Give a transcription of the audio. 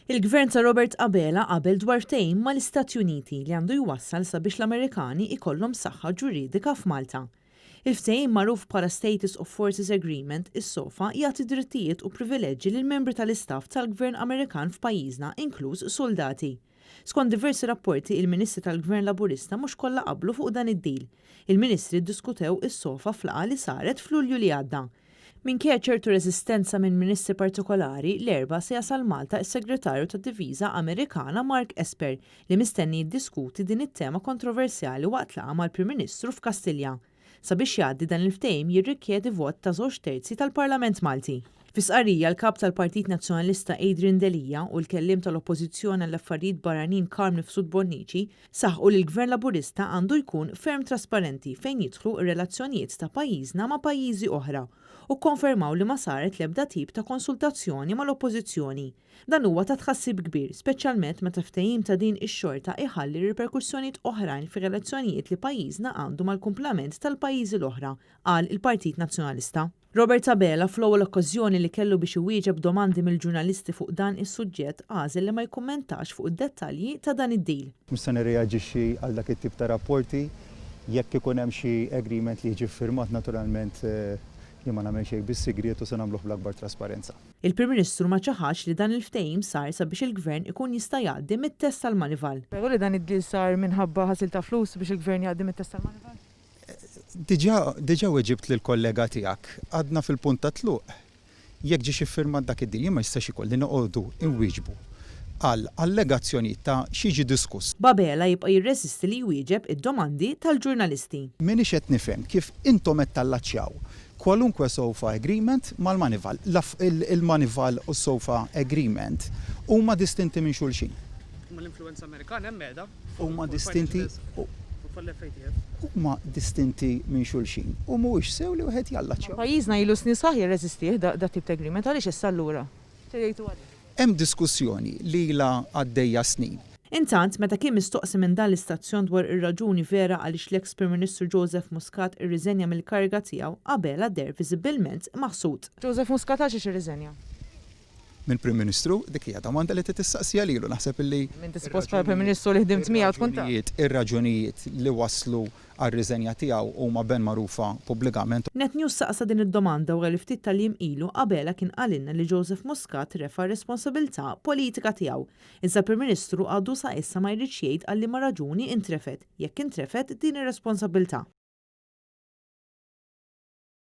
Il-Gvern ta' Robert Abela qabel dwar ftehim mal-Istati Uniti li għandu jwassal sabiex l-Amerikani ikollhom saħħa ġuridika f'Malta. Il-ftehim magħruf bħala Status of Forces Agreement, is-SOFA, jagħti drittijiet u privileġġi lill-membri tal-istaff tal-Gvern Amerikan f'pajjiżna, inkluż suldati. Skont diversi rapporti, il-Ministri tal-Gvern Laburista mhux kollha qablu fuq dan id-deal. Il-Ministri ddiskutew is-SOFA f'laqgħa li saret f'Lulju li għadda. Minkejja ċertu reżistenza minn ministri partikolari, l-Erbgħa se jasal Malta s-Segretarju tad-Difiża Amerikana Mark Esper li mistenni jiddiskuti din it-tema kontroversjali waqt laqgħa mal-Prim Ministru f'Kastilja. Sabiex jgħaddi dan il-ftehim jirrikjedi vot ta' żewġ terzi tal-Parlament Malti. Fi stqarrija l-Kap tal-Partit Nazzjonalista Adrian Delia u l-Kelliem tal-Oppożizzjoni għall-Affarijiet Barranin Carm Mifsud Bonnici saħqu li l-Gvern Laburista għandu jkun ferm trasparenti fejn jidħlu r-relazzjonijiet ta' pajjiżna ma' pajjiżi oħra u kkonfermaw li ma saret l-ebda tip ta' konsultazzjoni mal-Oppożizzjoni. Dan huwa ta' tħassib kbir, speċjalment meta ftehim ta' din ix-xorta iħalli riperkussjonijiet oħrajn fir-relazzjonijiet li pajjiżna għandu mal-kumplament tal-pajjiżi l-oħra, qal il-Partit Nazzjonalista. Robert Abela fl-ewwel okkażjoni li kellu biex iwieġeb domandi mill-ġurnalisti fuq dan is-suġġett għażel li ma jikkummentax fuq id-dettalji ta' dan id-deal. Mhux se nirreaġixxi għal dak it-tip ta' rapporti. Jekk ikun hemm xi agreement li jiġi ffirmat naturalment jien ma nagħmel xejn bis-sigriet u se nagħmluh bl-akbar trasparenza. Il-Prim Ministru ma ċaħadx li dan il-ftehim sar sabiex il-Gvern ikun jista' jgħaddi mit-test tal-Moneyval. Veru li dan id-deal sar minħabba ħasil ta' flus biex il-Gvern jgħaddi mit-test tal-Moneyval? Diġà, diġà weġibt lill-kollega tiegħek. Għadna fil-punt ta' tluq. Jekk ġiex iffirmat dak id-deal, jien ma jistax ikolli noqogħdu nwieġbu għal allegazzjonijiet ta' x'jiġi diskuss. B'Abela jibqa' jirreżisti li jwieġeb id-domandi tal-ġurnalisti. M'iniex qed nifhem kif intom qed tallaċċjaw kwalunkwe SOFA agreement mal-Moneyval. Il-Moneyval u s-SOFA agreement huma distinti minn xulxin. Imma l-influwenza Amerikana hemm qiegħda. Huma distinti huma distinti minn xulxin u mhuwiex sew li wieħed jallaċċjahom. Pajjiżna ilu snin sħaħ jirreżistih dat-tip ta' agreement, għaliex issa allura? X'se jgħidu għalih? Hemm diskussjoni li ilha għaddejja snin. Intant, meta kien mistoqsi minn dan l-istazzjon dwar ir-raġuni vera għaliex l-eks Prim Ministru Joseph Muscat irriżenja mill-kariga tiegħu, Abela deher viżibbilment maħsud. Joseph Muscat għalxiex irriżenja? Mill-Prim Ministru? Dik hija domanda li trid tistaqsiha lilu. Naħseb illi. Inti suppost bħala Prim Ministru li ħdimt miegħu tkun taf. Ir-raġunijiet li wasslu għar-riżenja tiegħu huma ben magħrufa pubblikament. Net News saqsa din id-domanda wara li ftit tal-jiem ilu Abela kien qalilna li Joseph Muscat refa' r-responsabilità politika tiegħu. Iżda l-Prim Ministru għadu sa issa ma jridx jgħid għal liema raġuni intrefgħet, jekk intrefgħet, din ir-responsabbiltà.